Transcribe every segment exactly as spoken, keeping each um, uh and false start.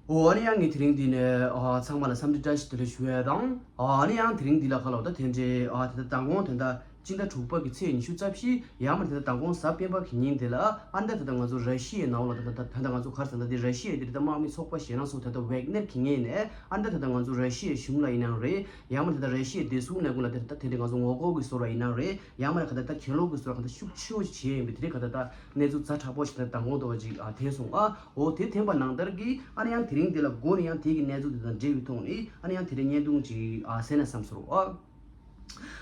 འོ་ཨ་ནི་ཡང་ངས་དེ་རིང་འདི་ནས་ཨ་ཚང་མ་ལ་འཚམས་འདྲི་བཀྲ་ཤིས་བདེ་ལེགས་ཞུ་ཡས་དང་། ཨ་ནི་ཡང་དེ་རིང་འདི་ལ་ཁ་ལོ་ད་དེ་འདྲའི་ཨ་ད་ལྟ་མདང་དགོང་དེ་འདྲ་སྤྱི་ཟླ་དྲུག་པ་གི་ཚེས་ཉི་ཤུ་རྩ་བཞི་ཡང་མ་དེ་ད་མདང་དགོང་གཟའ་སྤེན་པ་གི་ཉིན་དེ་ལ་ཨ་ད་ད་ད་ང་ཚོ་ར་ཤི་ཡའི་ནང་ལ་ད་ད་ད་ད་ང་ཚོ་གར་ས་ད་དེ་ར་ཤི་ཡའི་དེ་ད་དམག་མི་ཚོགས་པ་ཞེ་ན་སོ་ད་ད་ཝེག་ནེར་གི་ངོས་ནས་ཨ་ད་ད་ད་ང་ཚོ་ར་ཤི་ཡའི་གཞུང་ལ་ཡིན་ནའང་རེད། ཡང་མ་དེ་ད་ར་ཤི་ཡའི་བདེ་སྲུང་ལས་ཁུངས་ལ་དེ་ད་དེ་འདྲའི་ང་ཚོ་ངོ་རྒོལ་གི་བཟོ་འདྲ་ཡིན་ནའང་རེད། ཡང་མ་ད་ག་ད་ད་གྱེན་ལོག་གི་བཟོ་འདྲ་ག་ད་ཤུགས་ཆེ་བོ་ཞིག་བྱས་ཡིན་པའི་དེ་རིང་ག་ད་ད་གནས་ཚུལ་ཛ་དྲག་པོ་ཞིག་ད་མདང་དགོང་དུ་བ་ཅིག་ཨ་ཐོན་སོང་ཨ། འོ་དེ་ཐོན་པ་ནང་ལྟར་གྱི་ཨ་ནི་ཡང་དེ་རིང་འདི་ལ་མགོ་ནས་ཡང་དེ་གི་གནས་ཚུལ་དེ་དང་འབྲེལ་བའི་ཐོག་ནས་ཨ་ནི་ཡང་དེ་རིང་བརྙན་ཐུང་ཅིག་ཨ་གསན་ན་བསམ་སོང་ཨ།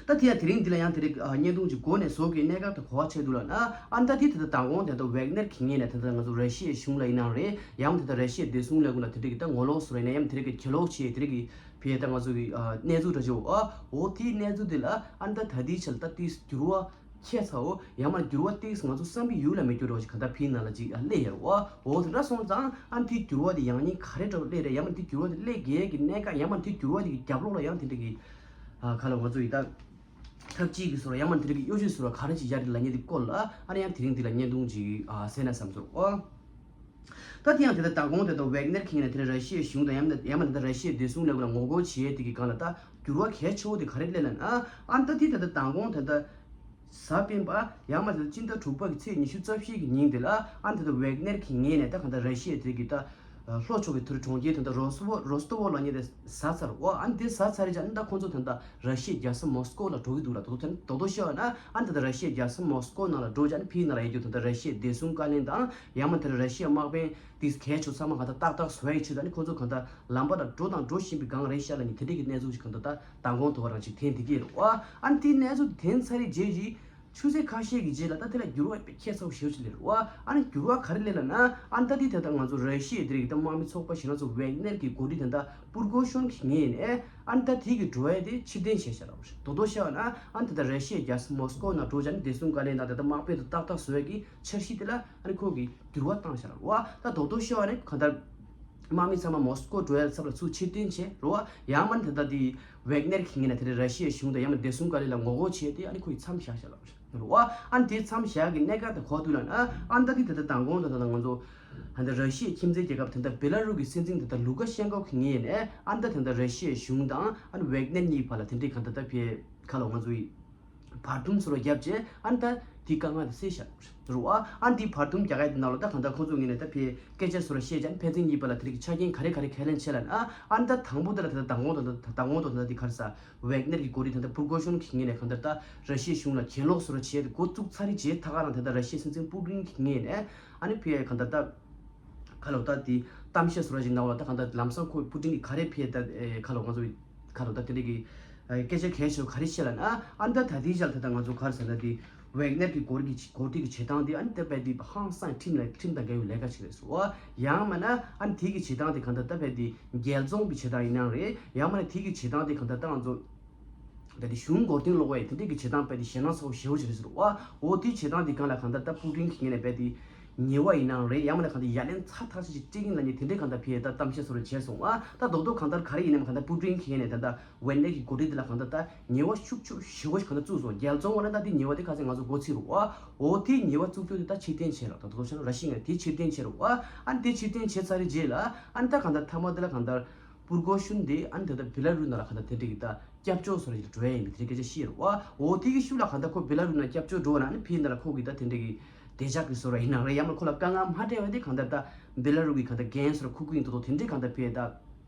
ད་དེ་ཡང་དེ་རིང་འདི་ལ་ཡང་དེ་རིང་ཨ་བརྙན་ཐུང་ཅིག་མགོ་ནས་བཟོ་གི་གནད་འགག་དེ་གོ་བ་ཆགས་འདུག་ལབ་ན། ཨ་ནི་ད་དེ་ད་ད་མདང་དགོང་དེ་ད་ཝེག་ནེར་གི་ངོས་ནས་ད་ད་ང་ཚོ་ར་ཤི་ཡའི་གཞུང་ལ་ཡིན་ནའང་རེད། ཡང་དེ་ད་ར་ཤི་ཡའི་བདེ་སྲུང་ལས་ཁུངས་ལ་དེ་འདྲ་གི་ད་ངོ་ལོག་བཟོ་འདྲ་ཡིན་ན་ཡང་དེ་འདྲ་གི་གྱེན་ལོག་བྱས་དེ་འདྲ་གི་བྱས་ད་ང་ཚོ་གི་ཨ་གནས་ཚུལ་འདྲ་ཅིག་ཨ་འོ་དེའི་གནས་ཚུལ་དེ་ལ་ཨ་ནི་ད་ད་དེའི་ཆ་ལ་ད་དེའི་འགྱུར་བ་ཁྱད་མཚར་བོ་ཡང་མ་འགྱུར་བ་ཏིག་ང་ཚོ་བསམ་པའི་ཡུལ་ལ་མི་འགྱུར་བ་ཞིག་ག་ད་ཕིའི་ནང་ལ་ཅིག་སླེབས་ཡོད་རེད་བ། འོ་དེ་འདྲ་སོང་ཙང་ཨ་ནི་དེའི་འགྱུར་བ་དེ་ཡང་སྙིང་ག་རེ་འདྲ་བོ་སླེབས་རེད། ཡང་མ་དེའི་འགྱུར་བ་དེ་སླེབས་དགོས་ཀྱི་གནད་འགག་ཡང་མ་དེའི་འགྱུར་བ་དེ་གི་རྒྱབ་ལོགས་ལ་ཡང་དེ་འདྲ་གི་ཨ་ག་ལ་ང་ཚོ་ཡི་ད་ཐབས་ཇུས་ཀྱི་བཟོ་འདྲ་ཡང་མ་དེ་འདྲ་གི་གཡོ་ཇུས་བཟོ་འདྲ་ག་རེ་ཅིག་ཡར་ལ་ཉེ་དེ་སྐོར་ལ་ཨ་ནི་ཡང་དེ་རིང་འདི་ལ་བརྙན་ཐུང་ཅིག་ཨ་གསན་ན་བསམ་སོང་ཨ། ད་དེ་ཡང་དེ་ལྟར་མདང་དགོང་དེ་དང་ཝེག་ནེར་གི་ངོས་ནས་དེ་རིང་ར་ཤི་ཡའི་གཞུང་དང་ཡང་ན་ཡང་མ་ནི་ད་ར་ཤི་ཡའི་བདེ་སྲུང་ལས་ཁུངས་ལ་ངོ་རྒོལ་བྱེད་ཡས་དེ་གི་སྒང་ལ་ད་འགྱུར་བ་གལ་ཆེ་བོ་དེ་ག་རེ་སླེབས་ལབ་ན། ཨ་ནི་ད་དེ་དེ་ལྟར་མདང་དགོང་དེ་ལྟར་གཟའ་སྤེན་པ་ཡང་མ་དེ་ལྟར་སྤྱི་ཟླ་དྲུག་པ་གི་ཚེས་ཉི་ཤུ་རྩ་བཞི་གི་ཉིན་དེ་ལ་ཨ་ནི་དེ་ལྟར་ཝེག་ནེར་གི་ངོས་ནས་ད་གང་ལྟར་ར་ཤི་ཡའི་དེ་གི་ད་ལྷོ་ཕྱོགས་ཀྱི་དེ་རིང་གྲོང་ཁྱེར་དེ་ལྟར་རོ་སི་ཝོ་རོ་སི་ཏོ་ཝོལ་ལབ་མཁན་དེ་ཟ་ཚར་བ། ཨ་ནི་དེ་ཟ་ཚར་རེད་ཅག་ཨ་ནི་ད་ཁོང་ཚོ་དེ་ལྟར་ར་ཤི་ཡའི་རྒྱལ་ས་མོ་སི་ཀོ་ལ་འགྲོ་གི་འདུག་ལ། དོ་དོ་དོ་དོ་ཤོད་ན་ཨ་ནི་ད་ལྟ་ར་ཤི་ཡའི་རྒྱལ་ས་མོ་སི་ཀོ་ནང་ལ་འགྲོ་ཅག་ཨ་ནི་ཕིའི་ནང་ལ་ཡོད་རྒྱུ་དེ་ལྟར་ར་ཤི་ཡའི་བདེ་སྲུང་བཀའ་བློན་དང་ཡང་མ་དེར་ར་ཤི་ཡའི་དམག་དཔོན་དེ་གལ་ཆེ་ཚང་མ་གང་ལྟར་ཏག་ཏག་བཟོ་ཡག་ཆེད་དུ་ཨ་ནི་ཁོང་ཚོ་གང་ལྟར་ལམ་པ་ལ་འགྲོ་དང་འགྲོ་བཞིན་པའི་སྒང་རེད་ཤག་ལབ་མཁན་དེ་འདྲའི་གི་གནས་ཚུལ་ཞིག་གང་ལྟར་ད་མདང་དགོང་དུ་བ་རང་ཅིག་ཐོན་བསྡད་ཀྱི་རེད་བ། ཨ་ནི་དེའི་གནས་ཚུལ་དེ་ཐོན་ཚར་རེད་རྗེས་ཀྱི་ཆུ་ཚོད་ཁ་ཤས་ཀྱི་རྗེས་ལ་ད་དེ་ལ་འགྱུར་བ་དཔེ་ཁྱད་མཚར་པོ་ཞེ་པོ་ཅིག་སླེབས་རེད་བ། ཨ་ནི་འགྱུར་བ་ག་རེ་སླེབས་ལབ་ན། ཨ་ནི་ད་དེ་ད་ལྟ་ང་ཚོ་ར་ཤི་ཡའི་དེ་རིང་གི་ད་དམག་མི་ཚོགས་པ་ཞེ་ན་ཚོ་ཝེག་ནེར་གྱི་འགོ་ཁྲིད་དེ་ད་པུར་གོ་ཤོན་གྱི་ངོས་ནས་ཨ་ནི་ད་དེ་གི་འགྲོ་ཡ་དེ་ཕྱིར་འཐེན་བྱས་ཤག་ལབ་པ་རེད། དོ་དོ་ཤོད་ན་ཨ་ནི་ད་ལྟ་ར་ཤི་ཡའི་རྒྱལ་ས་མོ་སི་ཀོ་ནང་འགྲོ་བྱས་ཨ་ནི་བདེ་སྲུང་བཀའ་བློན་དང་དེ་ད་དམག་དཔོན་དེ་ཏག་ཏག་བཟོ་ཡ་གི་འཆར་གཞི་དེ་ལ་ཨ་ནི་ཁོ་གིས་འགྱུར་བ་བཏང་ཤག་ལབ་པ། ད་དོ་དོ་ཤོད་ན་གང་ལྟར་དམག་མི་ཚང་མ་མོ་སི་ཀོ་འགྲོ་ཡ་ཚབ་ལ་ཚུར་ཕྱིར་འཐེན་བྱས་རེད་བ། ཡང་མ་ནི་ད་ལྟ་དེ་ཝེག་ནེར་གྱི་ངོས་ནས་དེ་རིང་ར་ཤི་ཡའི་གཞུང་དང་ཡང་མ་བདེ་སྲུང་བཀའ་བློན་ལ་ངོ་རྒོལ་བྱས་ཏེ་ཨ་ནི་ཁོ་གིས་མཚམས་བཞག་ཤག་ལབ་པ་རེད། རེད་བ། ཨ་ནི་དེ་མཚམས་བཞག་གི་གནད་འགག་དེ་གོ་དུས་ལ་ན་ཨ་ནི་ད་དེ་ད་ལྟ་མདང་དགོང་དང་ད་ལྟ་ང་ཚོ་ཨ་ནི་ར་ཤི་ཡའི་ཁྱིམ་མཚེས་རྒྱལ་ཁབ་དེ་ད་བེ་ལ་རུ་གི་སྲིད་འཛིན་དེ་ད་ལུ་ཀ་ཤན་ཀོ་གི་ངོས་ནས་ཨ་ནི་ད་དེ་ད་ར་ཤི་ཡའི་གཞུང་དང་ཨ་ནི་ཝེག་ནེར་གཉིས་བར་ལ་དེ་འདྲའི་གང་ལྟར་ད་ཕེ་ཁ་ལོ་ང་ཚོའི་བར་འདུམ་བཟོ་འདྲ་བརྒྱབ་རྗེས་ཨ་ནི་ད་དེའི་དཀའ་ངལ་དེ་སེལ་ཤག་རེད་བ། ཨ་ནི་དེའི་བར་འདུམ་རྒྱག་ཡ་དེ་ནང་ལོ་ད་གང་ལྟར་ཁོང་ཚོ་ངོས་ནས་ད་ཕེ་སྐད་ཆ་བཟོ་འདྲ་བཤད་རྗེས་ཨ་ནི་ཕན་ཚུན་གཉིས་བར་ལ་དེ་འདྲའི་གི་ཆ་རྐྱེན་ག་རེ་ག་རེ་ཁས་ལེན་བྱས་ལབ་ན་ཨ་ནི་ད་དང་པོ་དེ་ལ་དེ་ད་མདང་དགོང་དང་ད་ད་མདང་དགོང་དང་ད་དེ་ག་རེ་ཟ། ཝེག་ནེར་གྱི་འགོ་ཁྲིད་དེ་འདྲ་པུར་གོ་ཤོན་གྱི་ངོས་ནས་གང་ལྟར་ད་ར་ཤི་ཡའི་གཞུང་ལ་གྱེན་ལོག་བཟོ་འདྲ་བྱས་ཏེ་འགོ་བཙུགས་ཚར་རེད་རྗེས་ད་ག་རང་དེ་ལྟར་ར་ཤི་ཡའི་སྲིད་འཛིན་པུ་ཏིན་གྱི་ངོས་ནས་ཨ་ནི་ཕེ་གང་ལྟར་ད་ཁ་ལོ་ད་དེ་གཏམ་བཤད་བཟོ་འདྲ་ཞིག་གནང་བ་ལ་ད་གང་ལྟར་ལམ་སང་ཁོས་པུ་ཏིན་གྱིས་ག་རེ་ཕེ་ད་ཁ་ལོ་ང་ཚོ་ཁ་ལོ་ད་དེ་འདྲ་གི་སྐད་ཆ་གལ་ཆེ་བ་ག་རེ་བཤད་ལབ་ན་ཨ་ནི་ད་ད་དེའི་ཆར་ད་ད་ང་ཚོ་ག་རེ་ཟེར་ན་དེ་ཝེག་ནེར་གྱི་འགོ་ཁྲིད་ཀྱི་འགོ་ཁྲིད་ཀྱི་བྱེད་སྟངས་དེ་ཨ་ནི་ད་ཕེ་དེ་ཧང་སང་ཁྲིམས་ལ་ཁྲིམས་དང་འགལ་བའི་ལས་ཀ་ཞིག་རེད་ཟེར་བ། ཡང་མིན་ན་ཨ་ནི་དེ་གི་བྱེད་སྟངས་དེ་གང་ལྟར་ད་ཕེ་དེ་རྒྱལ་བཙོང་གི་བྱེད་སྟངས་ཡིན་ནའང་རེད། ཡང་མིན་ན་དེ་གི་བྱེད་སྟངས་དེ་གང་ལྟར་ད་ང་ཚོ་ཕེ་དེ་གཞུང་མགོ་རྟིང་སློག་པའི་དེ་འདྲའི་གི་བྱེད་སྟངས་ཕེ་དེ་ཞེད་སྣང་ཚ་བོ་ཞེ་པོ་ཅིག་རེད་ཟེར་བ། འོ་དེའི་བྱེད་སྟངས་དེ་སྒང་ལ་གང་ལྟར་ད་པུ་ཏིན་གྱི་ངོས་ནས་ཕེ་དེ་ཉེས་པ་ཡིན་ནའང་རེད། ཡང་མིན་ན་གང་ལྟར་ཡ་ལན་ཚ་ཐག་ཆོད་ཅིག་སྤྲད་ཀྱི་ཡིན་ལབ་མཁན་དེ་འདྲའི་གང་ལྟར་ཕེ་ད་གཏམ་བཤད་བཟོ་འདྲ་བྱས་སོང་ཨ། ད་རྡོག་རྡོག་གང་ལྟར་ག་རེ་ཡིན་ནའང་གང་ལྟར་པུ་ཏིན་གྱི་ངོས་ནས་ད་ལྟ་ཝེག་ནེར་གྱི་འགོ་ཁྲིད་དེ་ལ་གང་ལྟར་ད་ཉེས་པ་ཤུགས་ཆེ་ཞེ་པོ་ཞིག་གང་ལྟར་བཙུགས་སོང་། རྒྱལ་བཙོང་བ་ལ་ད་དེ་ཉེས་པ་དེ་ཁ་སང་ང་ཚོ་མགོ་ཚོས་རེད་བ། འོ་དེའི་ཉེས་པ་བཙུགས་རྒྱུ་དེ་ད་ཕྱིར་འཐེན་བྱས་རེད། ད་རྡོག་རྡོག་བྱས་ན་ར་ཤི་ཡ་ངོས་ནས་དེ་ཕྱིར་འཐེན་བྱས་རེད་བ། ཨ་ནི་དེ་ཕྱིར་འཐེན་བྱས་ཚར་རེད་རྗེས་ལ་ཨ་ནི་ད་གང་ལྟར་མཐའ་མ་དེ་ལ་གང་ལྟར་པུར་གོ་ཤུན་དེ་ཨ་ནི་ད་ལྟ་བེ་ལ་རུ་ནང་ལ་གང་ལྟར་དེ་འདྲ་གི་ད་སྐྱབས་བཅོལ་བཟོ་འདྲ་ཞིག་འགྲོ་ཡ་ཡིན་པའི་དེ་འདྲ་སྐད་ཆ་བཤད་རེད་བ། འོ་དེ་གི་ཤུལ་ལ་གང་ལྟར་ཁོ་བེ་ལ་རུ་ནང་སྐྱབས་བཅོལ་འགྲོ་བ་ན་ཨ་ནི་ཕིའི་ནང་ལ་ཁོ་གི་ད་དེ་འདྲ་གི་བདེ་འཇགས་ཀྱི་བཟོ་འདྲ་ཡིན་ནའང་རེད། ཡང་མིན་ཁོ་ལ་དཀའ་ངལ་མ་འཕྲད་པ་དེ་གང་ལྟར་ད་བེ་ལ་རུ་གི་གང་ལྟར་འགན་བཟོ་འདྲ་འཁུར་གི་ཡིན་མདོག་མདོག་དེ་འདྲའི་གང་ལྟར་ཕིའི་ད་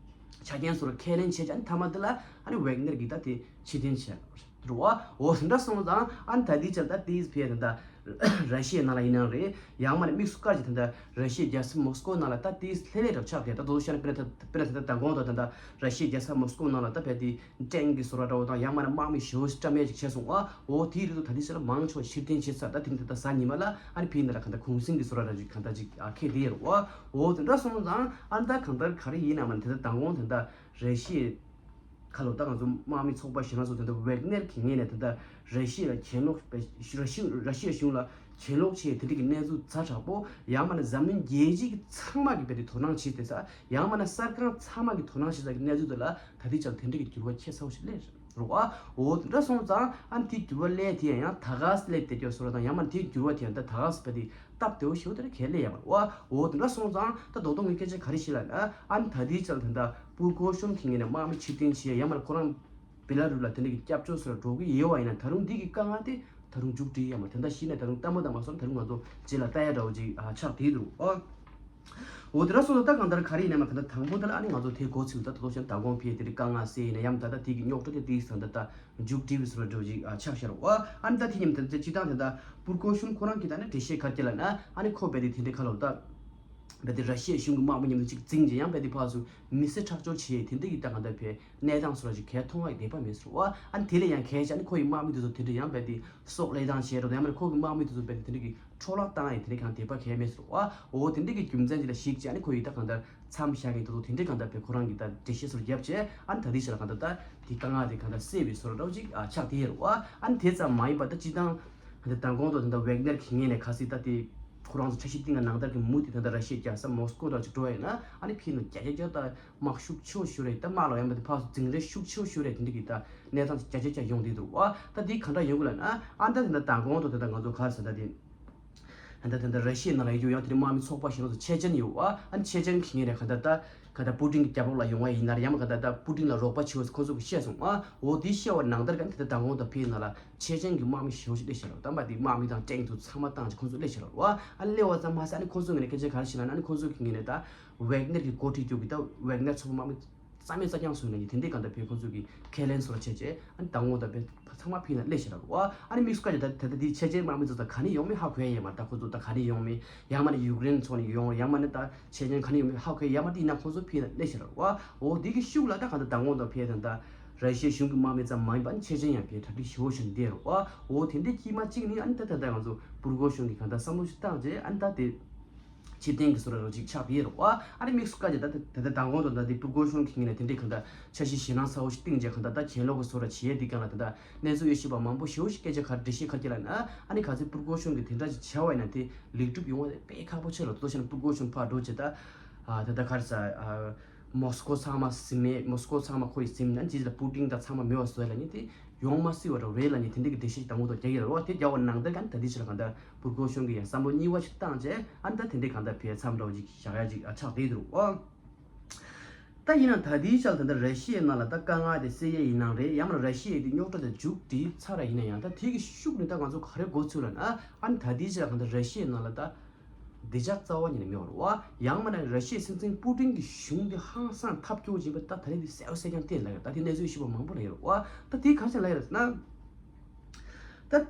ཆ་རྐྱེན་བཟོ་འདྲ་ཁས་ལེན་བྱས་ཀྱང་མཐའ་མ་དེ་ལ་ཨ་ནི་ཝེག་ནེར་གི་ད་དེ་ཕྱིར་འཐེན་བྱས་རེད་བ། འོ་དེ་འདྲ་སོང་ཙང་ཨ་ནི་ད་དེའི་ཆར་ད་དེའི་ཕིའི་ད་ད་ར་ཤི་ཡའི་ནང་ལ་ཡིན་ནའང་རེད། ཡང་མིན་ན་དམིགས་སུ་བཀར་གྱི་ད་ལྟ་ར་ཤི་ཡའི་རྒྱལ་ས་མོ་སི་ཀོ་ནང་ལ་ད་དེའི་ལྷོད་ལྷོད་འདྲ་ཆགས་བསྡད། ད་དོ་དོ་ཤོད་ན་དཔེར་ན་ད་དཔེར་ན་ད་ལྟ་མདང་དགོང་དང་ད་ལྟ་ར་ཤི་ཡའི་རྒྱལ་ས་མོ་སི་ཀོ་ནང་ལ་ད་ཕེ་དེ་ཊེང་གི་བཟོ་འདྲ་འདྲ་བོ་དང་ཡང་མིན་ན་དམག་མི་ཞེ་པོ་ཅིག་བཀྲམ་ཡས་ཅིག་བྱས་སོང་ཨ། འོ་དེའི་རིགས་དེ་ད་ལྟའི་ཆར་ལ་མང་ཆེ་བ་ཕྱིར་འཐེན་བྱས་ཚར། ད་དེ་རིང་ད་ལྟ་གཟའ་ཉི་མ་ལ་ཨ་ནི་ཕིའི་ནང་ལ་གང་ལྟར་གུང་གསེང་གི་བཟོ་འདྲ་འདྲ་ཅིག་གང་ལྟར་ཅིག་ཨ་འཁེལ་བསྡད་ཡོད་རེད་བ། འོ་དེ་འདྲ་སོང་ཙང་ཨ་ནི་ད་གང་ལྟར་ག་རེ་ཡིན་ནའང་མིན་ན་དེ་ད་མདང་དགོང་དེ་འདྲ་ར་ཤི་ཡའི་ཁ་ལོ་ད་ང་ཚོ་དམག་མི་ཚོགས་པ་ཞེ་ན་ཚོ་དེ་འདྲ་ཝེག་ནེར་གྱི་ངོས་ནས་དེ་འདྲ་ར་ཤི་ཡ་ལ་གྱེན་ལོག་པའི་ར་ཤི་ར་ཤི་ཡའི་གཞུང་ལ་གྱེན་ལོག་བྱས་དེ་འདྲ་གི་གནས་ཚུལ་ཛ་དྲག་པོ། ཡང་མིན་ན་འཛམ་གླིང་རྒྱལ་སྤྱི་གི་ཚང་མ་གི་དཔེ་དེ་དོ་སྣང་བྱེད་བསྡད་ས། ཡང་མིན་ན་གསར་ཁང་ཚང་མ་གི་དོ་སྣང་བྱེད་ས་གི་གནས་ཚུལ་དེ་ལ་ད་ལྟའི་ཆར་དེ་འདྲ་གི་འགྱུར་བ་ཁྱད་མཚར་པོ་ཞིག་སླེབས་རེད་བ། འོ་དེ་འདྲ་སོང་ཙང་ཨ་ནི་དེ་འགྱུར་བ་སླེབས་དེ་ཡང་ད་ག་སེ་སླེབས་བསྡད་ཀྱི་ཡོད་བཟོ་འདྲ་དང་ཡང་མིན་ན་དེ་འགྱུར་བ་དེ་ཡང་ད་ད་ག་སེ་དཔེ་དེ་ སྟབས་བདེ་བོ་ཞིག་དེ་ལ་གལ་ལེ་ཡ་མ་རེད་བ། འོ་དེ་འདྲ་སོང་ཙང་ད་རྡོག་རྡོག་ངས་སྐད་ཆ་ག་རེ་བཤད་ལབ་ན། ཨ་ནི་ད་ལྟའི་ཆར་ད་ལྟ་པུར་ཀོ་ཤོན་གྱི་ངོས་ནས་དམག་མི་ཕྱིར་འཐེན་བྱེད་ཡ་མ་རེད། ཁོ་རང་བེ་ལ་རུ་ལ་དེ་འདྲ་གི་སྐྱབས་བཅོལ་སོགས་ལ་འགྲོ་གི་ཡོད་བ་ཡིན་ན། ད་རུང་འདི་གི་དཀའ་ངལ་དེ་ད་རུང་མཇུག་སྒྲིལ་ཡ་མ་རེད། ད་ལྟ་གཞི་ནས་ད་རུང་ལྟད་མོ་ལྟ་མ་སོང་། ད་རུང་ང་ཚོ་རྗེས་ལ་ལྟ་ཡ་འདྲ་བོ་ཅིག་ཨ་ཆགས་བསྡད་འདུག་ཨ། འོ་དེ་འདྲ་སོང་ཙང་ད་གང་ལྟར་ག་རེ་ཡིན་ན་མ། གང་ལྟར་དང་པོ་དེ་ལ་ཨ་ནི་ང་ཚོ་དེ་འགོ་ཚུགས། ད་ད་དུང་ཞེ་ན་མདང་དགོང་ཕེ་དེ་རིང་དཀའ་ངལ་སེལ་ཡིན་ན་ཡང་ད་ལྟ་དེ་གི་རྙོག་དྲ་དེ་དེའི་ས་ད་ལྟ་མཇུག་སྒྲིལ་བའི་བཟོ་འདྲ་ཅིག་ཨ་ཆགས་ཤར་བ། ཨ་ནི་ད་དེ་མཉམ་དུ་སྤྱི་བཏང་དེ་ད་པུར་ཀོ་ཤོན་ཁོ་རང་གིས་ད་ནི་འགྲེལ་བཤད་ག་རེ་བྱས་ལབ་ན། ཨ་ནི་ཁོ་རྦད་དེ་དེ་འདྲའི་ཁ་ལོ་ད་རྦད་དེ་ར་ཤི་ཡའི་གཞུང་གི་དམག་མི་མཉམ་དུ་ཅིག་འཛིང་བྱས་ཡང་རྦད་དེ་ཕར་ཚུར་མི་སེར་ཁྲག་སྦྱོར་བྱས་དེ་འདྲ་གི་ད་གང་ལྟར་ཕེ་གནས་སྟངས་སོགས་ཅིག་གས་མཐོང་བ་བསྡད་པ་མེད་ཟེར་བ། ཨ་ནི་དེ་ལས་ཡང་གལ་ཆེ་ཨ་ནི་ཁོ་ཡི་དམག་མི་དེ་ཚོ་དེ་འདྲ་ཡང་རྦད་དེ་སྲོག་བློས་བཏང་བྱས་འགྲོ། ཡང་མིན་ན་ཁོ་གི་དམག་མི་དེ་ཚོ་རྦད་དེ་དེ་འདྲ་གི་འཕྲོ་བརླག་བཏང་ཡི་དེ་འདྲ་གང་བསྡད་པ་གལ་མེད་ཟེར་བ། འོ་དེ་འདྲ་གི་རྒྱུ་མཚན་ཅིག་ལ་གཞིགས་བྱས་ཨ་ནི་ཁོ་ཡི་ད་གང་ལྟར་མཚམས་བཞག་གི་འདུག་དེ་འདྲ་གང་ལྟར་ཕེ་ཁོ་རང་གི་ད་འགྲེལ་བཤད་སོགས་བརྒྱབ་བྱས་ཨ་ནི་ད་ལྟའི་ཆར་ལ་གང་ལྟར་ད་དེ་དཀའ་ངལ་དེ་གང་ལྟར་སེལ་བའི་བཟོ་འདྲ་འདྲ་བོ་ཅིག་ཨ་ཆགས་བསྡད་ཡོད་རེད་བ། ཨ་ནི་དེ་ཙམ་མ་ཡིན་པ་ད་སྤྱི་བཏང་ད་ལྟ་མདང་དགོང་དུ་ད་ལྟ་ཝེག་ནེར་གྱི་ངོས་ནས་ག་སྲིད་ད་དེ་ཁོ་རང་ཚོ་འཆར་གཞི་བཏིང་བ་ནང་ལྟར་གྱི་མུ་མཐུད་ད་ལྟ་ར་ཤི་ཡ་རྒྱལ་ས་མོ་སི་ཀོ་འདྲ་ཅིག་འགྲོ་བ་ཡིན་ན་ཨ་ནི་ཕེ་ནོ་རྒྱ་རྒྱ་རྒྱ་ད་དམག་ཤུགས་ཆེ་བོ་ཞིག་རེད། ད་དམག་ལ་ཡང་མ་དེ་ཕར་ཚུར་འཛིང་རེས་ཤུགས་ཆེ་བོ་ཞིག་རེད། དེ་འདྲ་གི་ད་གནས་སྟངས་རྒྱ་ཆེ་ཆ་ཡོང་བསྡད་འདུག་བ། ད་འདི་ག་འདྲ་ཡོང་གི་ལབ་ན། ཨ་ད་དེ་འདྲ་མདང་དགོང་དུ་དེ་འདྲ་ང་ཚོ་ག་རེ་ཟེར་ད་དེ། ད་ད་དེ་འདྲ་ར་ཤི་ཡའི་ནང་ལ་ཡོད་ཡང་དེ་འདྲ་དམག་མི་ཚོགས་པ་ཞིག་ལ་ཚོ་ཆེ་ཆེན་ཡོད་བ། ཨ་ཆེ་ཆེན་གྱི་ངོས་ནས་ག་འདྲ་ད་ག་འདྲ་པུ་ཏིན་གྱི་རྒྱབ་ལོགས་ལ་ཡོང་བ་ཡིན་ན་ཡང་མ་ག་འདྲ་ད་པུ་ཏིན་ལ་རོགས་པ་བྱེད་འོས་ཁོང་ཚོ་གིས་བཤད་སོང་བ། འོ་དེ་བཤད་པ་ནང་ལྟར་ག་འདི་ད་མདང་དགོང་དུ་ཕེ་ནང་ལ་ཆེ་ཆེན་གྱི་དམག་མི་ཞེ་པོ་ཞིག་སླེབས་ཤག་ལ། ད་མ་དེ་དམག་མི་དང་ཊེང་ཚོ་ཚང་མ་བཏང་ཅིག་ཁོང་ཚོ་སླེབས་ཤག་ལ་བ། ཨ་སླེབས་པ་ཙམ་མ་ཟད་ཨ་ནི་ཁོང་ཚོ་ངོས་ནས་སྐད་ཆ་ག་རེ་བཤད་ལབ་ན། ཨ་ནི་ཁོང་ཚོ་གི་ངོས་ནས་ད་ཝེག་ནེར་གྱི་འགོ་ཁྲིད་རྒྱུ་གི་ད་ཝེག་ནེར་ཚོགས་པ་དམག་མི་རྩ་མེད་རྩ་རྐྱང་བཟོས་ནས་དེ་འདྲའི་གང་ལྟར་ཕེ་ཁོང་ཚོ་གི་ཁས་ལེན་སོགས་ལ་བྱས་རྗེས་ཨ་ནི་མདང་དགོང་དང་ཕེ་ཚང་མ་ཕེ་ནང་སླེབས་ཤག་ལ་བ། ཨ་ནི་དམིགས་སུ་བཀར་ཏེ་ད་ད་ལྟ་དེའི་ཆེ་ཆེན་དམག་མི་ཚོ་ད་ག་ནས་ཡོང་མིན་ཧ་གོ་ཡ་ཡོད་མ་རེད། ད་ཁོང་ཚོ་ད་ག་ནས་ཡོང་མིན། ཡང་མ་ནི་ཡུཀ་རེན་ཕྱོགས་ནས་ཡོང་། ཡང་མ་ནི་ད་ཆེ་ཆེན་ག་ནས་ཡོང་མིན་ཧ་གོ་ཡ་ཡོད་མ་རེད། ཡིན་ན་ཁོང་ཚོ་ཕེ་ནང་སླེབས་ཤག་ལ་བ། འོ་དེ་གི་ཤུགས་ལ་ད་གང་ལྟར་མདང་དགོང་དང་ཕེ་ད་ད་ར་ཤི་ཡའི་གཞུང་གི་དམག་མི་ཙམ་མ་ཡིན་པ་ཨ་ནི་ཆེ་ཆེན་ཡང་ཕེ་གྲ་སྒྲིག་ཞེ་པོ་ཞིག་བསྡད་རེད་བ། འོ་དེ་འདྲའི་དཀྱིལ་མ་གཅིག་ནི་ཨ་ནི་ད་ད་ད་ང་ཚོ་པུར་ཀོ་ཤོན་གྱི་གང་ལྟར་བསམ་བློ་ཞིག་བཏང་རྗེས་ཨ་ནི་ད་དེ་ཕྱིར་འཐེན་གྱི་བཟོ་འདྲ་ཅིག་ཆགས་བསྡད་ཡོད་རེད་བ། ཨ་ནི་དམིགས་སུ་བཀར་ཏེ་ད་ད་ལྟ་མདང་དགོང་དང་ད་དེ་པུར་ཀོ་ཤོན་གྱི་ངོས་ནས་དེ་འདྲའི་གང་ལྟར་འཆར་གཞི་ཞེད་སྣང་ཚ་བོ་ཞིག་བཏིང་རྗེས་གང་ལྟར་ད་གྱེན་ལོག་གི་བཟོ་འདྲ་བྱེད་ཡས་འདི་གང་ལ་ད་ལྟ་གནས་ཚུལ་ཡོད་ཤེས་པ་མང་པོ་ཞེ་པོ་ཞིག་སྐད་ཆ་ག་འགྲེལ་བཤད་ག་རེ་བྱས་ལབ་ན། ཨ་ནི་ག་ཚོད་པུར་ཀོ་ཤོན་གྱིས་དེ་འདྲ་ཞིག་བྱས་པ་ཡིན་ན་དེ་ལེགས་གྲུབ་ཡོང་བ་དཔེ་ཁག་པོ་ཆེ་རེད། ད་ལྟ་བྱས་ན་པུར་ཀོ་ཤོན་ཕར་འགྲོ་བྱས་ད་ད་ལྟ་ག་རེ་ཟ་མོ་སི་ཀོ་ཚང་མ་ཟིན་མེད། མོ་སི་ཀོ་ཚང་མ་ཁོ་ཡི་ཟིན་ནས་ཅི་ལ་པུ་ཏིན་དང་ཚང་མ་མེད་པ་བཟོ་ཡ་ལབ་མཁན་དེ་ཡོང་མ་སྲིད་པ་འདྲ་རེད་ལབ་མཁན་དེ་འདྲ་གི་འགྲེལ་བཤད་དང་པོ་དང་རྒྱག་གི་རེད་བ། དེ་རྒྱག་པ་ནང་ལྟར་ག་ནི་ད་ལྟའི་ཆར་གང་ལྟར་པུར་ཀོ་ཤོན་གྱིས་ཡང་བསམ་བློ་རྙིང་བ་ཞིག་བཏང་རྗེས་ཨ་ནི་ད་དེ་འདྲ་གང་ལྟར་ཕེ་མཚམས་འདྲ་བོ་ཅིག་བཞག་ཡ་ཅིག་ཨ་ཆགས་བསྡད་འདུག་བ། ད་ཡིན་ན་ད་ལྟའི་ཆར་ད་ལྟ་ར་ཤི་ཡའི་ནང་ལ་ད་དཀའ་ངལ་དེ་སེལ་ཡ་ཡིན་ནའང་རེད། ཡང་མིན་ན་ར་ཤི་ཡའི་དེ་རྙོག་དྲ་དེ་མཇུག་སྒྲིལ་ཚར་བ་ཡིན་ན་ཡང་ད་དེ་གི་ཤུགས་ནས་ད་ང་ཚོ་ག་རེ་འགོ་ཚུགས་ལབ་ན། ཨ་ནི་ད་ལྟའི་ཆར་གང་ལྟར་ར་ཤི་ཡའི་ནང་ལ་ད་བདེ་འཇགས་རྩ་བ་ཉིད་ནས་མེད་པ་རེད་བ། ཡང་མིན་ན་ར་ཤི་ཡའི་སྲིད་འཛིན་པུ་ཏིན་གྱི་གཞུང་དེ་ཧང་སང་ཐབས་སྐྱོ་ཅིག་ཡིན་པ་ད་ད་རེས་དེ་གསལ་པོ་གསལ་རྐྱང་བསྟན་ལབ་ཡོད། ད་དེ་གནས་ཚུལ་ཞིབ་པ་མང་པོ་ལབ་ཡོད་རེད་བ། ད་དེ་ག་རེ་ལབ་ཡོད་ཟེར་ན། ད་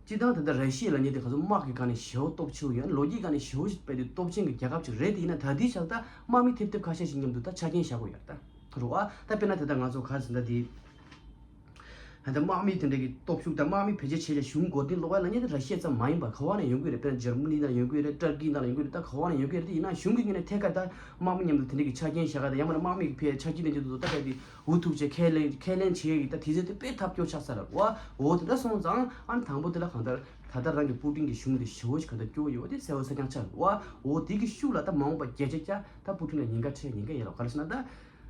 སྤྱིར་བཏང་ད་ལྟ་ར་ཤི་ཡ་ལབ་མཁན་དེ་ག་ཚོད་དམག་གི་སྒང་ནས་ཞེ་པོ་སྟོབས་ཆེ་བོ་ཡོད། ལོ་རྒྱུས་སྒང་ནས་ཞེ་པོ་ཞིག་དཔེ་དེ་སྟོབས་ཆེན་གྱི་རྒྱལ་ཁབ་ཅིག་རེད། དེ་ཡིན་ན་ད་ལྟའི་ཆར་ད་དམག་མི་ཐེབས་ཐེབས་ཁ་ཤས་ཤིག་མཉམ་དུ་ད་ཆ་རྐྱེན་བཞག་དགོས་ཡོད་རེད་ད། རེད་བ། ད་དཔེར་ན་ད་ལྟ་ང་ཚོ་ག་རེ་ཟེར་ན་དེ། ད་ལྟ་དམག་མི་དེ་འདྲ་གི་སྟོབས་ཤུགས་དང་དམག་མི་བེད་སྤྱོད་བྱས་ནས་གཞུང་མགོ་རྟིང་སློག་ཡ་ལབ་མཁན་དེ་ར་ཤི་ཡ་ཙམ་མ་ཡིན་པར་ག་བ་ནས་ཡོང་གི་རེད། དཔེར་ན་འཇར་མ་ནི་ནང་ཡོང་གི་རེད། ཏར་ཀི་ནང་ཡོང་གི་རེད། ད་ག་བ་ནས་ཡོང་གི་རེད། དེ་ཡིན་ན་གཞུང་གི་ངོས་ནས་ཐད་ཀར་ད་དམག་མི་མཉམ་དུ་དེ་འདྲ་གི་ཆ་རྐྱེན་བཞག་ཡ་དང་ཡང་མིན་ན་དམག་མི་གི་ཕའི་ཆ་རྐྱེན་དེ་འདྲ་དུ་ད་ལྟ་དེ་འུ་ཐུག་བྱས་ཁས་ལེན་ཁས་ལེན་བྱེད་ཡ་གི་ད་དུས་ཚོད་དེ་དཔེ་ཐབས་སྐྱོ་ཆགས་ཚར་རེད་བ། འོ་དེ་འདྲ་སོང་ཙང་ཨ་ནི་དང་པོ་དེ་ལ་གང་ལྟར་ད་ལྟ་རང་གི་པུ་ཏིན་གྱི་གཞུང་དེ་ཞེ་པོ་ཞིག་གང་ལྟར་སྐྱོ་ཡོད་དེ་གསལ་པོ་གསལ་རྐྱང་ཆགས་རེད་བ། འོ་དེ་གི་ཤུགས་ལ་ད་མ་འོངས་པ་བརྒྱ་ཆ་བརྒྱ་ད་པུ་ཏིན་ལ་ཉེན་ཁ་འཕྲད་ཉེན་ཁ་ཡོད་རེད། ག་རེ་ཟེར་ན་ད།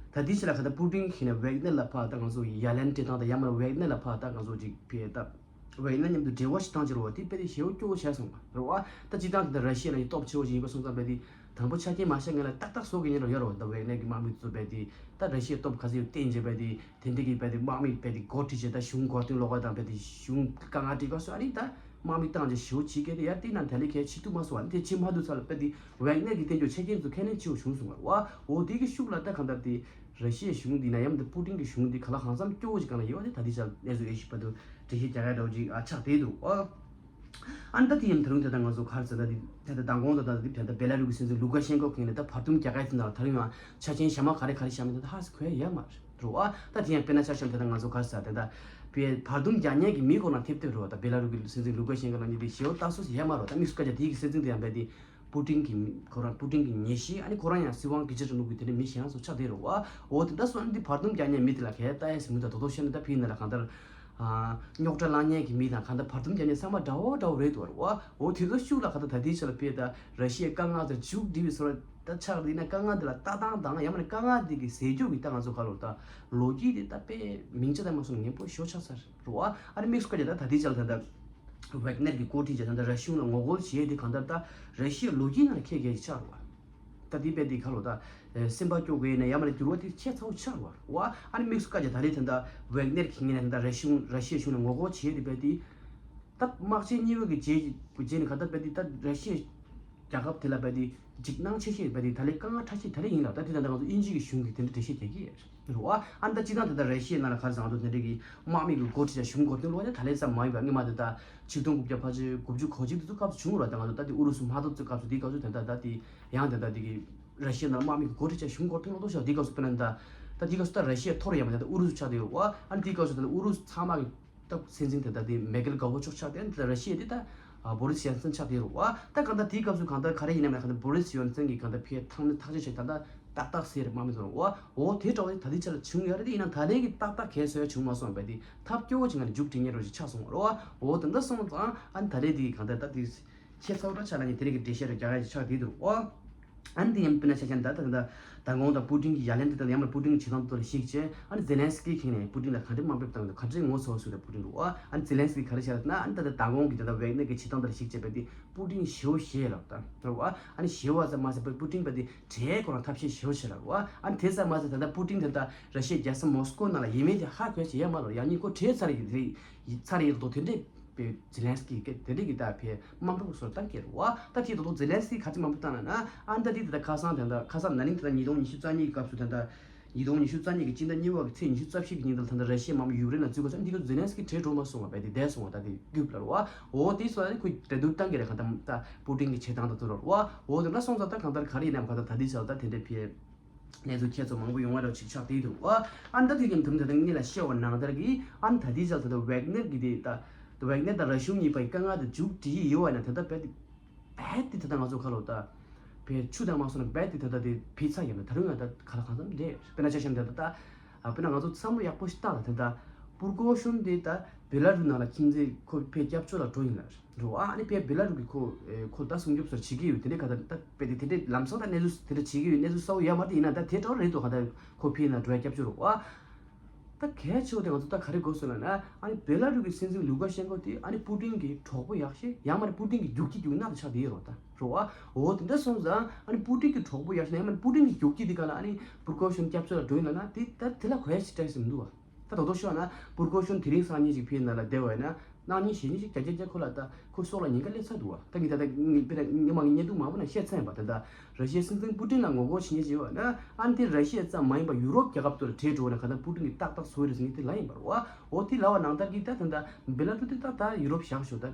ད་དེ་ཕྱི་ལ་ག་ད་པུ་ཏིན་གྱིས་ན་ཝེག་ནེར་ལ་ཕར་ད་ང་ཚོ་ཡ་ལན་སྤྲད་སྟངས་དང་ཡང་མིན་ན་ཝེག་ནེར་ལ་ཕར་ད་ང་ཚོ་ཅིག་ཕེ་ད་ཝེག་ནེར་མཉམ་དུ་འབྲེལ་བ་ཞིག་བཏང་ཅི་རོ་དེ་དཔེ་དེ་ཞེ་པོ་སྐྱོ་བོ་བྱས་སོང་བ་རེད་བ། ད་སྤྱིར་བཏང་དེ་ད་ར་ཤི་ཡ་ལ་ཡི་སྟོབས་ཆེ་བོ་ཞིག་ཡིན་པ་སོང་ཙང་དཔེ་དེ་དང་པོ་ཆ་རྐྱེན་མ་བཞག་ངེས་ལ་ཏག་ཏག་བཟོ་གི་ཡིན་རོ་ཡོད་རོ། ད་ཝེག་ནེར་གྱི་དམག་མི་ཚོ་དཔེ་དེ་ད་ར་ཤི་ཡའི་སྟོབས་ག་ཚོད་ཡོད་བསྟན་རྗེས་དཔེ་དེ་དེ་འདྲ་གི་དཔེ་དེ་དམག་མི་དཔེ་དེ་འགོ་ཁྲིད་བྱས་ད་གཞུང་མགོ་རྟིང་སློག་པ་དང་དཔེ་དེ་གཞུང་དཀའ་ངལ་འཕྲད་པ་སོགས་ཨ་ནི་ད། དམག་མི་བཏང་རྗེས་ཞེ་པོ་བྱེད་མཁན་དེ་ཡར་བལྟས་ན་ད་ལས་གལ་ཆེ་ཐུབ་མ་སོང་བ། དེ་ཕྱིན་མ་ཐུབ་ས་ལ་དཔེ་དེ་ཝེག་ནེར་གྱི་བསྟན་བཅོས་ཆ་རྐྱེན་ཚོ་ཁས་ལེན་བྱེད་དགོས་བྱུང་སོང་བ་རེད་བ། འོ་དེ་གི་ཤུགས་ལ་ད་གང་ལྟར་དེ་ར་ཤི་ཡའི་གཞུང་འདི་ན་ཡང་དེ་པུ་ཏིན་གྱི་གཞུང་འདི་ག་ལ་གང་འཚམ་སྐྱོ་བོ་ཞིག་གང་ལ་ཡོད་དེ་ད་ལྟའི་ཆར་གནས་ཚུལ་ཡེ་ཤུ་པ་དུ་འགྲེལ་བཤད་རྒྱག་ཡ་འདྲ་བོ་ཅིག་ཨ་ཆགས་བསྡད་འདུག་ཨ། ཨ་ནི་ད་དེ་ཡིན་ད་རུང་དེ་ད་ང་ཚོ་ག་རེ་ཟེར་ད་དེ་ད་ད་མདང་དགོང་ད་ད་དེ་ད་ད་བེ་ལ་རུ་གི་སྲིད་འཛིན་ལུ་ཀ་ཤན་ཀོ་གིས་ནས་ད་བར་འདུམ་རྒྱག་ག་ཡ་ཚོ་ནང་ལ་ད་རུང་ཡང་ཆ་རྐྱེན་ཞྭ་དམར་ག་རེ་ག་རེ་བཞག་མིན་ད་ད་ཧ་སེ་གོ་ཡ་ཡོད་མ་རེད། རེད་བ། ད་དེ་ཡང་དཔེར་ན་ཆ་བཞག་ན་དེ་ད་ང་ཚོ་ག་རེ་ཟེར་དེ་ད་བའི་བར་འདུམ་རྒྱག་མཁན་གྱི་མི་ཁོ་ན་ཐེབས་ཐེབས་རེད་བ། ད་བེ་ལ་རུ་གི་སྲིད་འཛིན་ལུ་ཀ་ཤན་ཀོ་ལབ་མཁན་དེ་ཞེ་པོ་ལྟ་སོ་སོ་ཡོད་མ་རེད། ད་དམིགས་སུ་བཀར་ཀྱང་དེ་གི་སྲིད་འཛིན་དེ་ཡང་རྦད་དེ་པུ་ཏིན་གྱི་མི་ཁོ་རང་པུ་ཏིན་གྱི་ཉེ་ཤེས་ཨ་ནི་ཁོ་རང་ཡང་སྲིད་དབང་སྒེར་གཅོད་རིང་ལུགས་ཀྱི་དེ་འདྲ་མི་གཞན་ཚོ་ཆགས་བསྡད་རེད་བ། འོ་དེ་འདྲ་སོང་ན་འདི་བར་འདུམ་རྒྱག་མཁན་མི་དེ་ལ་གས་ལྟ་ཡ་ཟེར་མི་ད་དོ་དོ་བཤད་ན་ད་ཕི་ནང་ལ་གང་ལྟར་རྙོག་དྲ་བསླང་མཁན་གྱི་མི་དང་གང་ལྟར་བར་འདུམ་རྒྱག་མཁན་ཚང་མ་འདྲ་བོ་འདྲ་བོ་རེད་འདུག་རེད་བ། འོ་དེ་ཚོ་ཤུགས་ལ་གང་ལྟར་ད་ལྟའི་ཆ་ལ་དཔེ་ད་ར་ཤི་ཡའི་དཀའ་ངལ་དེ་མཇུག་སྒྲིལ་བའི་བཟོ་འདྲ་ད་ཆགས་འདུག་ན་དཀའ་ངལ་དེ་ལ་ལྟ་སྟངས་དང་ཡང་མིན་ན་དཀའ་ངལ་དེ་གི་ཟས་རྒྱུ་གི་ད་ང་ཚོ་ག་ལོ་ད་ལོ་རྒྱུས་དེ་ད་དཔེ་མིང་ཆ་དང་མ་སོང་ངན་པོ་ཞོ་ཆགས་ཚར་རེད་བ། ཨ་ནི་དམིགས་སུ་བཀར་ཀྱང་ད་ད་ལྟའི་ཆ་ལ་ད་ད། ཝེག་ནེར་གྱི་འགོ་ཁྲིད་ཅིག་ད་ལྟ་ར་ཤི་ཡ་ལ་ངོ་རྒོལ་བྱེད་ཡས་དེ་གང་ལྟར་ད་ར་ཤི་ཡའི་ལོ་རྒྱུས་ནང་ཁྱད་མཁས་ཀྱི་ཆགས་རེད་བ། ད་དེ་དཔེ་དེ་ག་ལོ་ད་སེམས་པ་སྐྱོ་དགོས་ཡིན་ན་ཡ་མ་ལ་འགྱུར་བ་དེ་ཁྱད་མཚར་པོ་ཆགས་རེད་བ། ཨ་ནི་དམིགས་སུ་བཀར་ཀྱང་ད་རེས་ད་ལྟ་ཝེག་ནེར་གྱི་ངོས་ནས་ད་ལྟ་ར་ཤི་ཡ་ར་ཤི་ཡའི་གཞུང་ལ་ངོ་རྒོལ་བྱེད་ཡས་དེ་དཔེ་དེ། ད་དམག་ཆེན་གཉིས་པ་གི་རྗེས་རྗེས་ནས་ག་ད་དཔེ་དེ་ད་ར་ཤི་ཡའི་རྒྱལ་ཁབ་དེ་ལ་དཔེ་དེ་འཇིགས་སྣང་ཆེ་ཤོས་དཔེ་དེ་ད་ལས་དཀའ་ངལ་ཕྲ་ཤོས་ད་ལས་ཡིན་ལ། ད་དེ་ད་ལྟ་ང་ཚོ་དབྱིན་ཇི་གི་གཞུང་གིས་དེ་འདྲ་འགྲེལ་བཤད་རྒྱག་གི་ཡོད་རེད་བ། ཨ་ནི་ད་སྤྱིར་བཏང་དེ་ད་ར་ཤི་ཡའི་ནང་ལ་ག་རེ་ཟེར་ང་ཚོ་དེ་འདྲ་གི་དམག་མི་གི་འགོ་ཁྲིད་ཅིག་གཞུང་འགོ་ཁྲིད་ལོག་ནས་ད་ལས་ཙམ་མ་ཡིན་པ་སྔོན་མ་དེ་ད་ཆིག་སྟོང་དགུ་བརྒྱ་ཕལ་ཆེར་དགུ་བཅུ་གོ་གཅིག་དེ་ཚོ་སྐབས་སུ་བྱུང་ར། ད་ང་ཚོ་ད་དེ་ཨུ་རུ་སུ་མ་གཏོགས་ཚོའི་སྐབས་སུ་དེའི་སྐབས་སུ་དེ་ད་ད་དེ་ཡང་དེ་ད་དེ་གི་ར་ཤི་ཡའི་ནང་དམག་མི་གི་འགོ་ཁྲིད་ཅིག་གཞུང་འགོ་ཁྲིད་ལོག་ཏོ་ཤོག་དེའི་སྐབས་སུ་དཔེར་ན་ད་ད་དེའི་སྐབས་སུ་ད་ར་ཤི་ཡ་འཐོར་ཡ་མ་ད་ད་ཨུ་རུ་སུ་ཆགས་དེ་ཡོད་ར་བ། ཨ་ནི་དེའི་སྐབས་སུ་ད་ཨུ་རུ་སུ་ཚང་མ་གི་ད་སྲིད་འཛིན་དེ་ད་དེ་མེ་ཀེལ་ག་བོ་ཅོག་ཆགས་དེ་ད་ར་ཤི་ཡ་དེ་ད་ཨ་བོ་རི་སི་ཡེལ་ཙིན་ཆགས་དེ་རུ་བ། ད་གང་ལྟར་དེའི་སྐབས་སུ་གང་ལྟར་ག་རེ་ཡིན་ནམ་ན་གང་ལྟར་བོ་རི་སི་ཡེལ་ཙིན་གྱིས་གང་ལྟར་ཕའི་ཐང་ནས་ཐག་གཅོད་བྱས་ད་ལྟ་ཏག་ཏག་ཟེར་མ་མི་ཐོན་རུ་བ། འོ་དེ་འདྲ་བ་ད་དེ་ཆ་ལ་བྱུང་ཡོད་རེད། དེ་ཡིན་ན་ད་ལན་གྱི་ཏག་ཏག་གས་བཟོ་ཡ་བྱུང་མ་སོང་བས་དེ་ཐབས་སྐྱོ་བོ་ཅིག་ང་ནི་མཇུག་སྒྲིལ་ཉེ་རུ་ཅིག་ཆགས་སོང་བ་རུ་བ། འོ་དེ་འདྲ་སོང་ཙང་ཨ་ནི་ད་ལན་དེ་གང་ལྟར་ད་དེ་ཁྱད་མཚར་བོ་འདྲ་ཆགས་ལ་ནི་དེ་རིང་གི་འགྲེལ་བཤད་རུ་རྒྱག་ཡ་ཅིག་ཆགས་དེ་འདུག་བ། ཨ་ནི་དེ་ཡང་དཔེར་ན་ཆ་བཞག་ན་ད་ད་ད་མདང་དགོང་དང་པུ་ཏིན་གྱི་ཡ་ལན་དེ་དང་ཡང་མ་པུ་ཏིན་གྱི་བྱེད་སྟངས་དེ་ཚོ་ལ་གཞིགས་བྱས་ཨ་ནི་ཛེ་ལན་སི་ཀི་ཁེངས་ནས་པུ་ཏིན་ལ་ག་འདྲའི་དམའ་འབེབས་བཏང་གི་འདུག་ག་འདྲའི་ངོ་ཚ་བ་བཟོས་འདུག་པུ་ཏིན་ལ་བ། ཨ་ནི་ཛེ་ལན་སི་ཀི་ག་རེ་བཤད་ན་ཨ་ནི་ད་ལྟ་མདང་དགོང་གི་ད་ལྟ་ཝེག་ནེར་གྱི་བྱེད་སྟངས་དེ་ལ་གཞིགས་བྱས་པ་དེ་པུ་ཏིན་ཞེ་བོ་ཞེད་ལབ་ད་རེད་བ། ཨ་ནི་ཞེ་བོ་ཙམ་མ་ཟད་པུ་ཏིན་པ་དེ་བྲེལ་ཁོ་རང་ཐབས་ཤེས་ཞེ་བོ་བྱེད་ལབ་བ། ཨ་ནི་དེ་ཙམ་མ་ཟད་ད་ལྟ་པུ་ཏིན་དེ་ད་ར་ཤི་ཡའི་རྒྱལ་ས་མོ་སི་ཀོ་ནང་ལ་ཡིན་མིན་དེ་ཧ་གོ་བྱེད་ཡ་མ་ལོ་ཡང་ཉིན་ཁོ་བྲེལ་ཚར་ཡོད་རེད། ཚར་ཡོད་འདུག་དེ་འདྲས། པའི་ཛེ་ལན་སི་ཀི་གི་དེ་འདྲས་ཀྱི་ད་ཕའི་དམའ་འབེབས་བཟོ་སྟངས་བསྐྱལ་རུ་བ། ད་དེ་ད་དུང་ཛེ་ལན་སི་ཀི་ག་ཚོད་དམའ་འབེབས་བཏང་ལ་ན་ཨ་ནི་ད་དེ་ད་ཁ་སང་དེ་འདྲ་ཁ་སང་ན་ནིང་དེ་ད་ཉིས་སྟོང་ཉི་ཤུ་རྩ་གཉིས་ཀྱི་སྐབས་སུ་དེ་འདྲ་ཉིས་སྟོང་ཉི་ཤུ་རྩ་གཉིས་ཀྱི་སྤྱི་ཟླ་གཉིས་པ་གི་ཚེས་ཉི་ཤུ་རྩ་བཞི་གི་ཉིན་དེ་ལ་ད་ལྟ་ར་ཤི་ཡའི་དམག་མི་ཡུཀ་རེན་ལ་འཛུལ་དགོས་ཚེ་འདི་ག་ཛེ་ལན་སི་ཀི་བྲེལ་འགྲོ་མ་སོང་བ་བས་དེ་བསྡད་སོང་བ། ད་དེ་རྒྱུགས་ལ་རུ་བ། འོ་དེ་སོང་ད་ཁོས་འགྲན་བསྡུར་བཏང་གི་རེད། གང་ལྟར་ད་པུ་ཏིན་གྱི་བྱེད་སྟངས་དང་དུ་རུ་བ། འོ་དེ་འདྲ་སོང་ཙང་ད་གང་ལྟར་ག་རེ་ཡིན་ནའང་གང་ལྟར་ད་དེ་ཆ་ལ་ད་དེ་འདྲས་ཕའི་གནས་ཚུལ་ཁྱད་མཚར་མང་པོ་ཡོང་བ་འདྲ་ཅིག་ཆགས་བསྡད་འདུག་བ། ཨ་ནི་ད་དུས་ཀྱང་དུམ་དེ་དང་གཉིས་ལ་བཤད་པ་ནང་ལྟར་གྱི་ཨ་ནི་ད་དེའི་ཆ་ལ་ད་ཝེག་ནེར་གྱི་དེ་ད་ཝེག་ནེར་དང་ར་ཤི་ཡ་གཉིས་བར་གྱི་དཀའ་ངལ་དེ་མཇུག་སྒྲིལ་གྱི་ཡོད་བ་ན་ད་ལྟ་རྦད་དེ་རྦད་དེ་ད་ལྟ་ང་ཚོ་ཁ་ལོ་ད་བའི་ཆུ་དང་མ་སོང་ན་རྦད་དེ་ད་ལྟ་དེ་བུད་ཚར་ཡོད་ན་ད་རུང་ཡང་ད་ག་ལ་གང་འཚམ་རེད། དཔེར་ན་ཆ་བཞག་ན་ད་ལྟ་ཨ་དཔེར་ན་ང་ཚོ་བསམ་བློ་ཡག་པོ་ཞིག་བཏང་ལ་ད་ལྟ་པུར་གོ་ཤོན་དེ་ད་བེ་ལ་རུ་ནང་ལ་ཁྱིམ་མཚེས་ཁོ་ཕའི་སྐྱབས་བཅོལ་ལ་འགྲོ་ཡིན་ལ། འགྲོ་ཨ་ནི་ཕའི་བེ་ལ་རུ་གི་ཁོ་ཨེ་ཁོ་ད་སྲུང་སྐྱོབ་སོགས་བྱེད་ཀྱི་ཡོད། དེ་འདྲའི་ཁ་ད་ད་དཔེ་དེ་དེ་འདྲའི་ལམ་སང་ད་གནས་ཚུལ་དེ་འདྲ་བྱེད་ཀྱི་ཡོད། གནས་ཚུལ་གསལ་པོ་ཡོད་མ་རེད། ཡིན་ན་ད་དེ་འདྲ་རེད་འདུག་ག་ད་ཁོ་ཕའི་ནང་འགྲོ་ཡ་སྐྱབས་བཅོལ་རུ་ཨ་ད་གལ་ཆེ་བ་དེ་ང་ཚོ་ད་ག་རེ་དགོས་སོང་ལབ་ན་ཨ་ནི་བེ་ལ་རུ་གི་སྲིད་འཛིན་ལུ་ཀ་ཤན་ཀོ་དེ་ཨ་ནི་པུ་ཏིན་གི་གྲོགས་པོ་ཡག་ཤོས་ཡང་མ་རེད་པུ་ཏིན་གི་རྒྱུག་ཁྱི་རྒྱུག་ནག་ཏུ་ཆགས་བསྡད་ཡོད་རེད་ད་རུ་ཨ། འོ་དེ་འདྲ་སོང་ཙང་ཨ་ནི་པུ་ཏིན་གི་གྲོགས་པོ་ཡག་ཤོས་ཡང་མ་རེད་པུ་ཏིན་གི་རྒྱུག་ཁྱི་དེ་ག་ལ་ཨ་ནི་པུར་གོ་ཤོན་སྐྱབས་བཅོལ་ལ་འགྲོ་ཡིན་ལབ་ན་དེ་ད་དེ་ལ་གོ་ཡ་ཞིག་སྤྲད་ཟིན་འདུག་བ། ད་དོ་དོ་ཤོད་ན་པུར་གོ་ཤོན་དེ་རིང་སང་ཉིན་ཞིག་ཕེབས་ན་ལ་བསྡད་བ་ཡིན་ན་གནངས་ཉིན་གཞེས་ཉིན་ཞིག་བརྒྱ་ཆ་བརྒྱ་ཁོ་ལ་ད་ཁོ་སྲོག་ལ་ཉེན་ཁ་སླེབས་ཚར་འདུག་བ། ད་ངས་ད་ལྟ་ངས་དཔེར་ན་ངས་མ་ངས་བརྙན་ཐུང་མང་པོ་ན་བཤད་ཚར་ཡིན་པ། ད་ལྟ་ར་ཤི་ཡའི་སྲིད་འཛིན་པུ་ཏིན་ལ་ངོ་རྒོལ་བྱེད་མཁན་ཅིག་ཡོད་པ་ན་ཨ་ནི་དེ་ར་ཤི་ཡ་ཙམ་མ་ཡིན་པ་ཡུ་རོབ་རྒྱལ་ཁབ་ཚོ་ལ་བྲེལ་འགྲོ་བ་ན་ག་ད་པུ་ཏིན་གྱིས་ཏག་ཏག་བཟོ་ཡི་རེད་ཟེར་མཁན་དེ་ལབ་ཡིན་པ་རེད་བ། འོ་དེ་ལབ་པ་ནང་ལྟར་གྱི་ད་ད་ད་བེ་ལ་རུ་དེ་ད་ད་ཡུ་རོབ་བཞག་ཤོག་ད།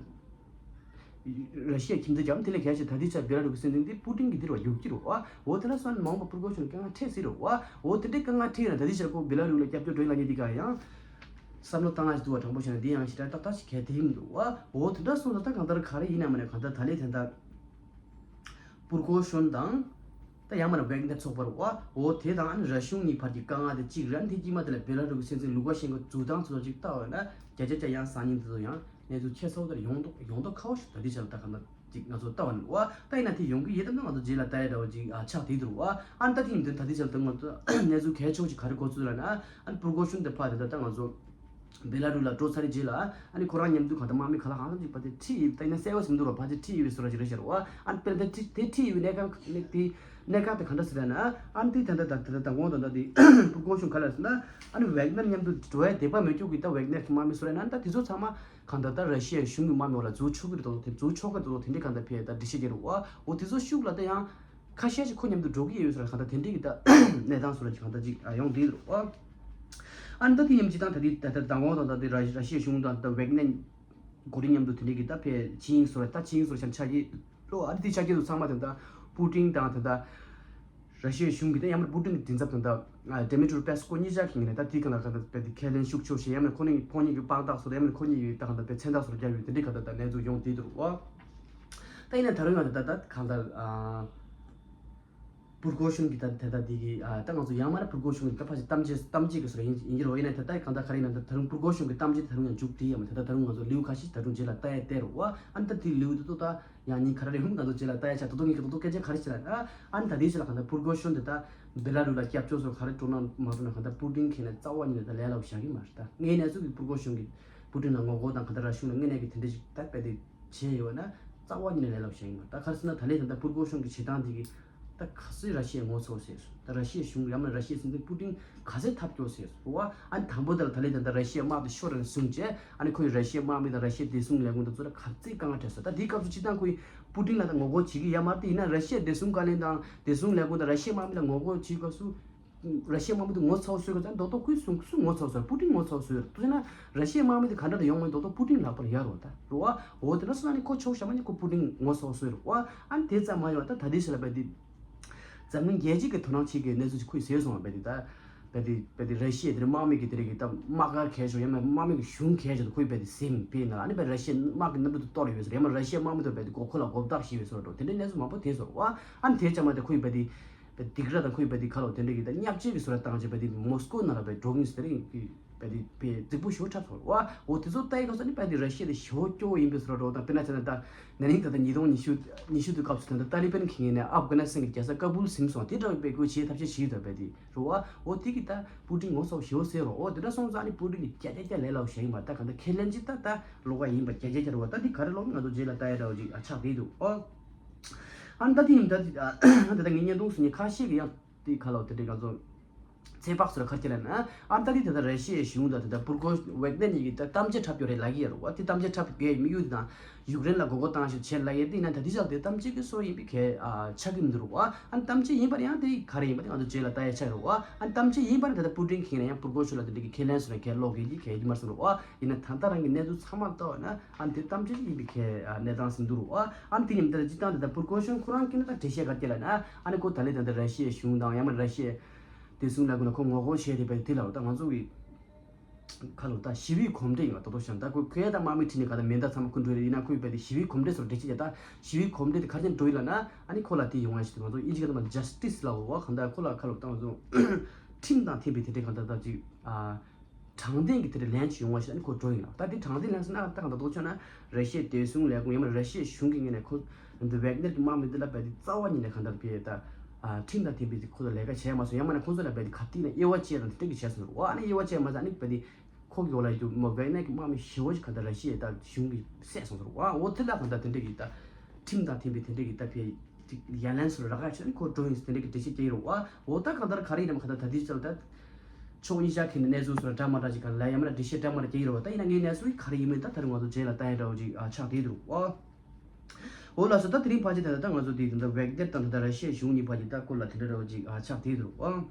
ར་ཤི་ཡ་ཁྱིམ་མཚེས་རྒྱབ་དེ་ལས་གལ་ཆེ་ད་ལྟའི་ཆར་བེ་ལ་རུ་གི་སྲིད་འཛིན་དེ་པུ་ཏིན་གྱི་འདིར་བ་ཡུག་ཀྱི་རུ་བ། འོ་དེ་འདྲ་སོང་ན་མ་འོངས་པ་པུར་གོ་ཤོན་དཀའ་ངལ་འཕྲད་སྲིད་རུ་བ། འོ་དེ་འདྲའི་དཀའ་ངལ་འཕྲད་ཡོད་ན་ད་ལྟའི་ཆར་ཁོ་བེ་ལ་རུ་ལ་སྐྱབས་བཅོལ་འགྲོ་ཡིན་ལབ་མཁན་འདི་ག་ཡང་བསམ་བློ་བཏང་ཡ་ཞིག་འདུག་བ། དྲང་པོ་བཤད་ན་འདི་ཡང་ཞེ་དྲག་ཏག་ཏག་ཞིག་གལ་ཏེ་ཡིན་འདུག་བ། འོ་དེ་འདྲ་སོང་ཙང་ད་གང་ལྟར་ག་རེ་ཡིན་ནའི་མ་ནའི་གང་ལྟར་ད་ལྟའི་དེ་འདྲ་པུར་གོ་ཤོན་དང་། ད་ཡང་མ་ན་ཝེག་ནེར་ཚོགས་པ་རུ་བ། འོ་དེ་དང་ཨ་ནི་ར་ཤི་ཡ་གཉིས་བར་གྱི་དཀའ་ངལ་དེ་གཅིག་རེད། ཨ་ནི་དེ་དཀྱིལ་མ་དེ་ལ་བེ་ལ་རུ་གི་སྲིད་འཛིན་ལུ་ཀ་ཤན་ཀོ་འཛུལ་སྟངས་ཚོ་གཅིག་ལྟ་བ་ན་བརྒྱ་ཆ་བརྒྱ་ཡང་སང་ཉིན་དེ་ཚོ་ཡང་གནས་ཚུལ་ཁྱད་མཚར་པོ་དེར་ཡོང་མདོག་ཡོང་མདོག་ཁ་བོ་ཞིག་ད་ལྟའི་ཆར་ལ་ད་ག་ན་ཅིག་ང་ཚོ་ལྟ་བ་ནི་བ། ད་ཡིན་ན་དེ་ཡོང་གི་ཡོད་དམ་ན་ང་ཚོ་རྗེས་ལ་ལྟ་ཡ་འདྲ་བོ་ཅིག་ཨ་ཆགས་བསྡད་འདུག་བ། ཨ་ནི་ད་དེ་ཡིན་དུས་ད་ལྟའི་ཆར་ལ་ད་ང་ཚོ་གནས་ཚུལ་གལ་ཆེ་བོ་ཅིག་ག་རེ་གོ་ཚུལ་ལབ་ན་ཨ་ནི་པུར་གོ་ཤོན་དེ་ཕར་དེ་ད་ད་ང་ཚོ། བེ་ལ་རུ་ལ་འགྲོ་ཚར་རྗེས་ལ་ཨ་ནི་ཁོ་རང་མཉམ་དུ་གང་ལྟར་དམག་མི་ག་ལ་གང་འཚམ་ཅིག་ཕར་ཚུར་ཁྲིད་ཡོད། ད་ཡིན་ན་གསལ་བོ་ཞིག་མི་འདུག་ར། ཕར་ཚུར་ཁྲིད་ཡོད་པའི་བཟོ་འདྲ་ཅིག་རེད་ཤག་ར་བ། ཨ་ནི་དཔེར་ན་དེ་དེ་ཁྲིད་ཡོད་པའི་གནས་སྐབས་གནས་དེ་གནས་སྐབས་དེ་ག་འདྲ་ཟེར་ན་ཨ་ནི་དེ་ད་ལྟ་ད་ལྟ་ད་དགོང་དང་ད་དེ་པུར་གོ་ཤོན་ག་ལ་ཟེར་ན་ཨ་ནི་ཝེག་ནར་མཉམ་དུ་འགྲོ་ཡ་དད་པ་མེད་རྒྱུ་གི་ད་ཝེག་ནར་གྱི་དམག་མི་བཟོ་ར་ན་ད་དེ་ཚོ་ཚང་མ་གང་ལྟར་ད་ར་ཤི་ཡའི་གཞུང་གི་དམག་མི་འོག་ལ་འཛུལ་ཆོག་གི་རེད་དོ། དེ་འཛུལ་ཆོག་གི་རེད་དོ། དེ་འདྲའི་གང་ལྟར་ཕེ་ད་འགྲེལ་བཤད་རྒྱག་རོགས་ཨ། འོ་དེ་ཚོ་ཤུགས་ལ་ད་ཡང་། ཁ་ཤས་ཅིག་ཁོ་མཉམ་དུ་འགྲོ་གི་ཡོད་ཟེར་གང་ལྟར་དེ་འདྲའི་གི་ད་གནས་སྟངས་བཟོ་འདྲ་ཅིག་གང་ལྟར་ཅིག་ཡོང་བསྡད་འདུག་ཨ། ཨ་ནི་ད་དེ་མཉམ་སྤྱི་བཏང་ད་དེ་ད་ད་མདང་དགོང་དང་ད་དེ་ར་ར་ཤི་ཡའི་གཞུང་དང་ད་ཝེག་ནེར་འགོ་ཁྲིད་མཉམ་དུ་དེ་འདྲའི་གི་ད་ཕེ་ཆིངས་ཡིག་བཟོ་ར་ད་ཆིངས་ཡིག་བཟོ་ར་ཆ་ཆ་གི་ལོ་ཨ་ནི་དེ་ཆ་གི་དུ་ཚང་མ་དེ་ད་པུ་ཏིན་དང་དེ་ད་ར་ཤི་ཡའི་གཞུང་གི་ད་ཡང་མིན་པུ་ཏིན་གི་མགྲིན་ཚབ་དང་ད་ཌེ་མི་ཏྲོ་པེ་སི་ཀོ་གཉིས་ཆ་གི་ངོས་ནས་ད་དེ་གང་ལ་གང་ལྟར་དཔེ་དེ་ཁས་ལེན་ཤུགས་ཆེ་བྱས་ཡང་མིན་ཁོ་གཉིས་ཕོ་གཉིས་ཀྱི་དཔང་རྟགས་བཟོ་ར་ཡང་མིན་ཁོ་གཉིས་ཀྱི་ད་གང་ལྟར་དཔེ་མཚན་རྟགས་བཟོ་ར་རྒྱབ་ཡོད། དེ་འདྲའི་གང་ལྟར་ད་གནས་ཚུལ་ཡོང་བསྡད་འདུག་ཨ། ད་ཡིན་ན་ད་རུང་ཡང་ད་ད་གང་ལྟར་ཨ། པུར་གོ་ཤོན་གྱི་ད་ད་ད་འདི་གི་ཨ་ད་ང་ཚོ་ཡང་མ་ར་པུར་གོ་ཤོན་གྱི་ད་ཕ་ཞིག་གཏམ་བརྗོད་གཏམ་བརྗོད་ཀྱི་སོ་ར་ཡིན་ཡིན་གྱི་རོ། ཡིན་ན་ད་ད་གང་ལྟར་ག་རེ་ཡིན་ན་ད་ད་རུང་པུར་གོ་ཤོན་གྱི་གཏམ་བརྗོད་ད་རུང་ཡང་མཇུག་སྒྲིལ་ཡ་མ་ད་ད་ད་རུང་ང་ཚོ་ལེའུ་ཁ་ཤས་ད་རུང་རྗེས་ལ་ལྟ་ཡ་བསྡད་རོ་བ། ཨ་ནི་ད་དེ་ལེའུ་དེ་ཚོ་ད་ཡང་ཉིན་ག་རེ་རེ་ཧུང་ད་ཚོ་རྗེས་ལ་ལྟ་ཡ་ཆ་ད་དུང་ངེད་ཀྱི་ད་དུང་སྐད་ཆ་ག་རེ་ཞིག་ལ་ཨ་ཨ་ནི་ད་དེ་ཞིག་ལ་གང་ལྟར་པུར་གོ་ཤོན་དེ་ད་བེ་ལ་རུ་ལ་སྐྱབས་བཅོལ་སོ་ག་རེ་འགྲོ་ན་མ་འགྲོ་ན་གང་ལྟར་པུར་ཏིན་ཁེ་ན་རྩ་བ་ཉིད་ནས་ད་ལས་སླ་པོ་བཞག་གི་མ་རེད། ད་ངའི་གནས་ཚུལ་གྱི་པུར་གོ་ཤོན་གྱི་ པུ་ཏིན་ལ་ངོ་རྒོལ་དང་ག་ད་ར་ཤུ་ལ་དངོས་གནས་ཀྱི་དེ་འདྲ་ཞིག་ད་རྦད་དེ་བྱས་ཡོད་ན་རྩ་བ་ཉིད་ནས་ལས་སླ་པོ་ཞིག་ཡིན་པ། ད་ག་རེ་ཟེར་ན་ད་ལན་ད་ལྟ་པུར་གོ་གཞུང་གི་བྱེད་སྟངས་དེ་གི་ད་ག་ཚོད་ར་ཤི་ཡའི་ངོ་ཚ་བོ་ཟེར་སོང་། ད་ར་ཤི་ཡའི་གཞུང་ཡང་ན་ར་ཤི་ཡའི་སྲིད་འཛིན་པུ་ཏིན་ག་ཚོད་ཐབས་སྐྱོ་ཟེར་སོང་བ། ཨ་ནི་དང་པོ་དེ་ལ་ད་ལན་ད་ལྟ་ར་ཤི་ཡའི་དམག་དེ་ཤོར་རན་བཟུང་བྱས། ཨ་ནི་ཁོ་ཡི་ར་ཤི་ཡའི་དམག་མི་དང་ར་ཤི་ཡའི་བདེ་སྲུང་ལས་ཁུངས་དང་ཚོ་ལ་ག་ཚོད་དཀའ་ངལ་འཕྲད་སོང་། ད་དེའི་སྐབས་སུ་སྤྱིར་བཏང་ཁོ་ཡི་པུ་ཏིན་ལ་ད་ངོ་རྒོལ་བྱེད་ཀྱི་ཡོད་མ་རེད། དེ་ཡིན་ན་ར་ཤི་ཡའི་བདེ་སྲུང་བཀའ་བློན་དང་བདེ་སྲུང་ལས་ཁུངས་དང་ར་ཤི་ཡའི་དམག་མི་ལ་ངོ་རྒོལ་བྱེད་སྐབས་སུ། ར་ཤི་ཡའི་དམག་མི་དེ་ངོ་ཚ་བོ་བཟོས་ག་ཙང་རྡོག་རྡོག་ཁོས་སུ་སུ་ངོ་ཚ་བོ་བཟོས། པུ་ཏིན་ངོ་ཚ་བོ་བཟོས། དེ་ན་ར་ཤི་ཡའི་དམག་མི་དེ་ག་འདྲ་དུ་ཡོང་མིན་རྡོག་རྡོག་པུ་ཏིན་ལག་པར་ཡར་རོ་ད་རོ་ཨ། འོ་དེ་འདྲ་སོང་ན་ནི་ཁོ་ཆོག་བྱ་མ་ནི་ཁོ་པུ་ཏིན་ངོ་ཚ་བོ་བཟོས་རོ་ཨ། ཨ་ནི་དེ་ཙམ་མ་ཡོང་བ་ད་ད་དེ་ཞིག་ལ་བས་དེ་འཛམ་གླིང་རྒྱལ་སྤྱི་གི་དོ་སྣང་བྱེད་དགོས་གནས་ཚུལ་ཞིག་ཁོས་ཟེར་སོང་བ་བས་དེ་ད། བས་དེ་བས་དེ་ར་ཤི་ཡའི་དེ་རིང་དམག་མི་གི་དེ་རིང་གི་ད་དམག་སྒར་གལ་ཆོག་ཡང་མིན་དམག་མི་གི་གཞུང་གལ་ཆོག་ད་ཁོས་བས་དེ་སེམས་པས་ན་ཨ་ནི་བས་ར་ཤི་ཡའི་དམག་གི་གནམ་གྲུ་དུ་གཏོར་ཡོད་ཟེར་ཡང་མིན་ར་ཤི་ཡའི་དམག་མི་དུ་བས་དེ་གོ་ཁོ་ལ་གོ་བརྡ་ཞིག་ཡོད་ཟེར་བ་འགྲོ་དེ་འདྲའི་གནས་ཚུལ་མང་པོ་དེ་ཚོ་རོ་ཨ། ཨ་ནི་དེ་ཙམ་མ་དེ་ཁོས་བས་དེ། པའི་སྡིགས་ར་དང་ཁོའི་པའི་དེ་ཁ་ལོ་དེ་འདྲ་གི་ད་བརྙས་བཅོས་ཀྱི་བཟོ་འདྲ་བཏང་བྱས་པའི་དེ་མོ་སི་ཀོ་ནང་ལ་པའི་འགྲོ་གིན་སི་དེ་རིང་གི་པའི་དེ་པའི་རྫིག་པོ་ཞེ་པོ་འཁྲབ་སོང་བ། འོ་དེ་ཚོ་ལྟ་ཡི་ག་ས་ནི་པའི་དེ་ར་ཤི་ཡ་དེ་ཞེ་པོ་སྐྱོ་བོ་ཡིན་པའི་བཟོ་འདྲ་འདྲ་བོ་དང་དཔེར་ན་བྱས་ན་ད་ན་ནིང་ད་ལྟ་ཉིས་སྟོང་ཉི་ཤུ་ཉི་ཤུ་དུས་སྐབས་སུ་ད་ལྟ་ཏཱ་ལི་པན་གྱི་ངོས་ནས་ཨབ་གྷ་ནི་སི་ཐན་གྱི་རྒྱལ་ས་ཀ་བུལ་ཟིན་སོང་དེ་འདྲ་བའི་པའི་སྒོ་ཕྱེ་ཐབས་ཤེས་བྱེད་ཡོད་ད་པའི་དེ་རོ་བ། འོ་དེ་གི་ད་པུ་ཏིན་ངོ་ཚ་བོ་ཞེ་པོ་ཟེར་རོ། འོ་དེ་འདྲ་སོང་ཙང་ནི་པུ་ཏིན་གྱི་ཀྱ་ཀྱ་ཀྱ་ལས་སླ་བོ་ཞིག་ཡིན་པ་ད་ག་ད་ཁས་ལེན་ཅི་ད་ད་ལོག་པ་ཡིན་པ་ཀྱ་ཀྱ་ཀྱ་རོ་བ། ད་དེ་ག་རེ་ལོག་ང་ཚོ་རྗེས་ལ་ལྟ་ཡ་འདྲ་བོ་ཅིག་ཨ་ཆགས་བསྡད་འདུག་ཨོ། ཨ་ནི་ད་དེ་ཡིན་ད་དེ་ད་ངའི་བརྙན་ཐུང་སུ་ཉིད་ཁ་ཤས་ཀྱི་ཡང་དེ་ཁ་ལོ་དེ་འདྲའི་ང་ཚོ་ཚེ་དཔག་སུ་ལ་ཁ་སྐྱེ་ལ་ན་ཨ་ནི་ད་དེ་ད་ད་ར་ཤི་ཡའི་གཞུང་དང་དེ་ད་པུར་གོ་ཝེག་ནེར་གཉིས་ཀྱི་ད་གཏམ་བརྗོད་འཁྲབ་ཡོད་རེད་ལབ་ཀྱི་ཡོད་རེད་བ། དེ་གཏམ་བརྗོད་འཁྲབ་ཡོད་དམིགས་ཡུལ་དེ་དང་ཡུཀ་རེན་ལ་མགོ་སྐོར་བཏང་ཞིག་བྱས་ལབ་ཡོད་དེ་ཡིན་ན་ད་དེ་ཞག་དེ་གཏམ་བརྗོད་ཀྱི་སོ་ཡིན་པའི་གལ་ཨ་ཆགས་ཀྱི་མི་འདུག་རུ་བ། ཨ་ནི་གཏམ་བརྗོད་ཡིན་པར་ཡང་དེ་ག་རེ་ཡིན་པ་དེ་ང་ཚོ་རྗེས་ལ་ལྟ་ཡ་ཆགས་རུ་བ། ཨ་ནི་གཏམ་བརྗོད་ཡིན་པར་ད་ལྟ་པུ་ཏིན་གྱིས་ན་ཡང་པུར་གོ་ཤུ་ལ་དེ་འདྲའི་གི་ཁས་ལེན་སུ་ན་གལ་ལོག་གི་ཡི་གལ་ཡིན་མར་སོང་རུ་བ། ཡིན་ན་ད་ལྟ་རང་གི་གནས་ཚུལ་ཚང་མ་ལྟ་བ་ན། ཨ་ནི་དེ་གཏམ་བརྗོད་ཅིག་ཡིན་པའི་ཁའི་ཨ་གནས་སྟངས་ཟིན་འདུག་རུ་ཨ། ཨ་ནི་དེ་ཡིན་ད་ཅི་ཏང་དེ་ད་པུར་གོ་ཤོན་ཁོ་རང་གིས་ནི་ད་འགྲེལ་བཤད་ག་སྐྱེལ་ལ་ན། ཨ་ནི་ཁོ་ད་ལས་ད་ད་ར་ཤི་ཡའི་གཞུང་དང་ཡང་མ་ར་ཤི་ཡའི་བདེ་སྲུང་ལས་ཁུངས་ལ་ཁོ་ངོ་རྒོལ་བྱས་ཏེ་བས་དེ་ལ་ད་ང་ཚོ་གི་ཁ་ལོ་ད་ཞི་བའི་གོམས་འདྲིས་ཡིན་པ་ད་དོ་ཤང་ད་ཁོ་ཁོས་ད་དམག་མི་ཁྲིད་ནས་ག་ད་མེ་མདའ་ཚང་མ་ཁུ་འགྲོ་ཡིན་ན་ཁོས་བས་དེ་ཞི་བའི་གོམས་འདྲིས་སོར་འགྲེལ་བཤད་ཀྱི་ད་ཞི་བའི་གོམས་འདྲིས་དེ་ག་རེ་འགྲོ་ཡིན་ལ་ན། ཨ་ནི་ཁོ་ལ་དེ་ཡོང་བ་ཞིག་ང་ཚོ་ཨིན་ཇི་ག་ད་མ་ཇ་སི་ཊི་སི་ལ་འོ་བ་གང་ད་ཁོ་ལ་ཁ་ལོ་ད་ང་ཚོ་ཁྲིམས་དང་མཐུན་པའི་དེ་འདྲའི་གང་ད་ད་ཅིག་ཨ། དྲང་བདེན་གྱི་དེ་འདྲ་ལན་ཞིག་ཡོང་བ་ཞིག་ཨ་ནི་ཁོ་འགྲོ་ཡིན་ལ། ད་དེ་དྲང་བདེན་ལན་ཟེར་ན་ད་གང་ལྟར་ལྡོག་ཆོག་ན་ར་ཤི་ཡའི་བདེ་སྲུང་ལས་ཁུངས་ཡང་མིན་ར་ཤི་ཡའི་གཞུང་གི་ངོས་ནས་ཁོ་འདི་ཝེག་ནེར་གྱི་དམག་མི་འདི་ལ་བས་དེ་རྩ་བ་ཉིད་ནས་གང་ལྟར་བས་ད་ཁྲིམས་དང་མཐུན་པའི་ཁོ་ཚོ་ལས་ཀ་བྱས་མ་སོང་། ཡང་མིན་ན་ཁོ་ཚོ་ལ་བས་དེ་ག་དུས་ན་དབྱེ་བ་བཅས་དང་དེ་འདྲ་གི་བྱས་སོང་རུ་ཨ་ནི་དབྱེ་བ་བཅས་མ་ཟ་ཨ་ནི་བས་དེ་ཁོ་གི་འོག་ལ་ཡོད་དུ་མོ་ཝེག་ནེར་གྱི་དམག་མི་ཞེ་པོ་ཞིག་གང་ལྟར་ར་ཤི་ཡའི་ད་གཞུང་གིས་བསད་སོང་རུ་ཨ་འོ་དེ་ལ་གང་ལྟར་དེ་འདྲ་གི་ད་ཁྲིམས་དང་མཐུན་པའི་དེ་འདྲ་གི་ད་བས། ཅིག་ཡ་ལན་སོར་ར་ཁ་ཆོད་ནི་ཁོ་འགྲོ་ཡིན་དེ་འདྲ་གི་འགྲེལ་བཤད་རྒྱག་ཡི་རོ་བ། འོ་ད་གང་ལྟར་ག་རེ་ཡིན་ནམ་ག་ད་ད་དེ་ཚོ་ད་ཕྱོགས་གཉིས་ཆ་ཁེ་ནི་གནས་ཚུལ་སོར་འདྲ་མ་འདྲ་ཅིག་ག་ལ་ཡ་མ་ལ་འགྲེལ་བཤད་འདྲ་མ་འདྲ་རྒྱག་ཡི་རོ་བ། ད་ཡིན་ན་ངའི་གནས་ཚུལ་ག་རེ་ཡིན་མིན་ད་ད་རུང་ང་ཚོ་རྗེས་ལ་ལྟ་ཡ་འདྲ་བོ་ཅིག་ཨ་ཆགས་བསྡད་འདུག་བ། འོ་ལགས་སོ། ད་དེ་རིང་ཕལ་ཆེར་ད་ལྟ་ང་ཚོ་དེ་ད་ཝེག་ནེར་དང་ད་ད་ར་ཤི་ཡའི་གཞུང་གཉིས་བར་གྱི་ད་སྐོར་ལ་དེ་འདྲ་འདྲ་བོ་ཅིག་ཨ་ཆགས་བསྡད་འདུག་བ།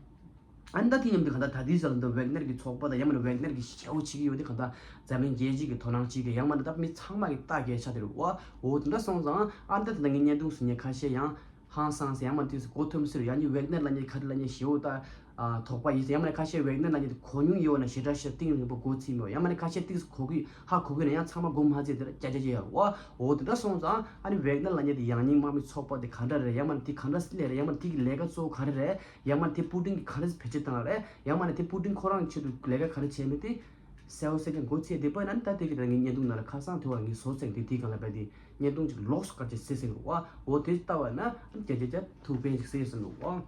ཨ་ནི་ད་དེ་མཉམ་དུ་གང་ལྟར་ད་ལྟའི་ཆར་ལ་འདི་ཝེག་ནེར་གྱི་ཚོགས་པ་དང་ཡང་མིན་ཝེག་ནེར་གྱི་ཞེ་པོ་བྱེད་ཀྱི་ཡོད་དེ་གང་ལྟར་འཛམ་གླིང་རྒྱལ་སྤྱི་གི་དོ་སྣང་བྱེད་ཀྱི་ཡང་མིན་ད་མི་ཚང་མ་གི་ལྟ་གལ་ཆགས་དེ་རུ་བ། འོ་དེ་འདྲ་སོང་ཙང་ཨ་ནི་ད་དེ་འདྲ་ངའི་བརྙན་ཐུང་གཟིགས་མཁན་ཁ་ཤས་ཡང་ཧང་སངས་སེ་ཡང་མིན་དུས་སུ་གོ་ཐུབ་སྲིད་རུ་ཡང་ནི་ཝེག་ནེར་ལ་ཉེ་ག་རེ་ལ་ཉེ་ཞེ་པོ་ད་དོགས་པ་ཡིན་སེ་ཡང་མིན་ཁ་ཤས་ཝེག་ནེར་ལ་ཉེ་དེ་གོ་མྱོང་ཡོད་ན་ཞེ་དྲག་ཞེ་གཏིང་རིང་པོ་གོ་ཚིམ་ཡོད་ཡང་མིན་ཁ་ཤས་ཏིག་གོ་གི་ཧ་གོ་གི་ན་ཡང་ཚང་མ་གོ་མ་ཚིམ་དེ་ལ་ཀྱ་ཀྱ་ཀྱ་ཡོད་བ། འོ་དེ་འདྲ་སོང་ཙང་ཨ་ནི་ཝེག་ནེར་ལ་ཉེ་དེ་ཡང་ཉིང་དམག་མི་ཚོགས་པ་དེ་ག་འདྲ་རེད་ཡང་མིན་དེ་ག་འདྲ་སླེབས་རེད་ཡང་མིན་དེ་གི་ལས་ཀ་གཙོ་བོ་ག་རེ་རེད། ཡང་མ་དེ་པུ་ཏིན་གྱིས་ག་རེ་བེད་སྤྱོད་བཏང་རེད། ཡང་མ་ནི་དེ་པུ་ཏིན་ཁོ་རང་གི་ཆེད་དུ་ལས་ཀ་ག་རེ་བྱས་མེད་དེ། གསལ་བོ་གསལ་རྐྱང་མགོ་ཚོས་བསྡད་པ་ན་ནི་ད་དེ་གི་ད་ངའི་བརྙན་ཐུང་ནང་ལ་ཁ་སང་དེ་བ་ངའི་བཟོ་ཚད་དེ་དེའི་སྒང་ལ་བས་དེ་བརྙན་ཐུང་ཅིག་ལོགས་སུ་བཀར་ཅིག་གཟིགས་ཟིན་རུ་བ། འོ་དེ་ལྟ་བ་ན་རྒྱ་རྒྱ་རྒྱ་ཐུགས་ཕན་ཅིག་གསོས་ཟིན་རུ་བ།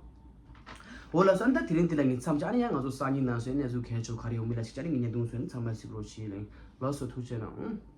འོ་ལགས་སོ། ཨ་ནི་ད་དེ་རིང་འདི་ལ་ངའི་མཚམས་ཅིག་ཨ་ནི་ཡང་ང་ཚོ་སང་ཉིན་ནང་སོན་གནས་ཚུལ་གལ་ཆེ་བ་ག་རེ་ཡོང་མིན་ལ་ཞིག་ཅིག་ཨ་ནི་ངའི་བརྙན་ཐུང་སོན་ཚང་མ་གཟིགས་རོགས་བྱེད་ལེང་། ལགས་སོ། ཐུགས་རྗེ་གནང་།